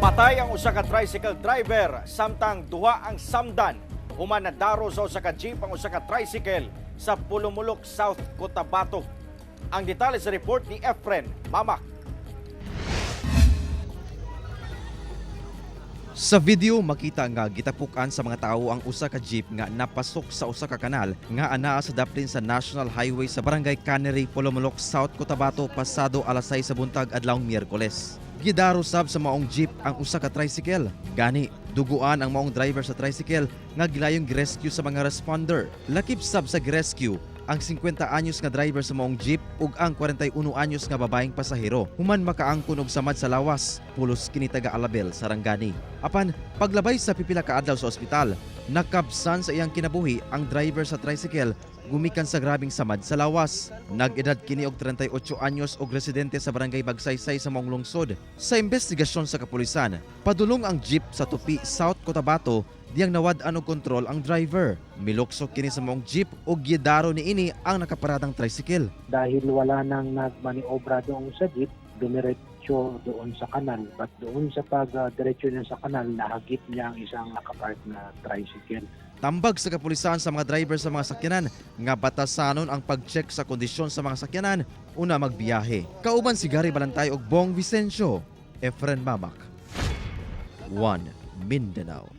Patay ang usa ka tricycle driver samtang duha ang samdan human nadaro sa usa ka jeep ang usa ka tricycle sa Polomolok, South Cotabato. Ang detalye sa report ni Efren Mamak. Sa video, makita nga gitapukan sa mga tao ang usa ka jeep nga napasok sa usa ka kanal nga anaa sa daplin sa National Highway sa Barangay Cannery, Polomolok, South Cotabato pasado alas 6 sa buntag adlawng Miyerkules. Gidaro sab sa maong jeep ang usa ka tricycle. Gani, duguan ang maong driver sa tricycle nga gilayong girescue sa mga responder. Lakip sab sa girescue ang 50 anyos nga driver sa maong jeep ug ang 41 anyos nga babaeng pasahero. Human makaangkon og samad sa lawas, pulos kini taga Alabel, Sarangani. Apan paglabay sa pipila ka adlaw sa ospital, nakabsan sa iyang kinabuhi ang driver sa tricycle gumikan sa grabeng samad sa lawas. Nag-edad kini og 38 anyos og residente sa Barangay Bagsaysay sa maong lungsod. Sa investigasyon sa kapulisan, padulong ang jeep sa Tupi, South Cotabato, diyang nawad-an og kontrol ang driver. Miluksok kini sa maong jeep ug gidaro niini ang nakaparadang tricycle. Dahil wala nang nagmaniobra doon sa jeep, dumiretso doon sa kanal. But doon sa pag-diretso niya sa kanal, nahagip niya ang isang nakapark na tricycle. Tambag sa kapulisan sa mga driver sa mga sakyanan nga batasanon ang pag-check sa kondisyon sa mga sakyanan una magbiyahe. Kauban si Gary Balantay ug Bong Vicencio, Efren Mamak. 1 Mindanao.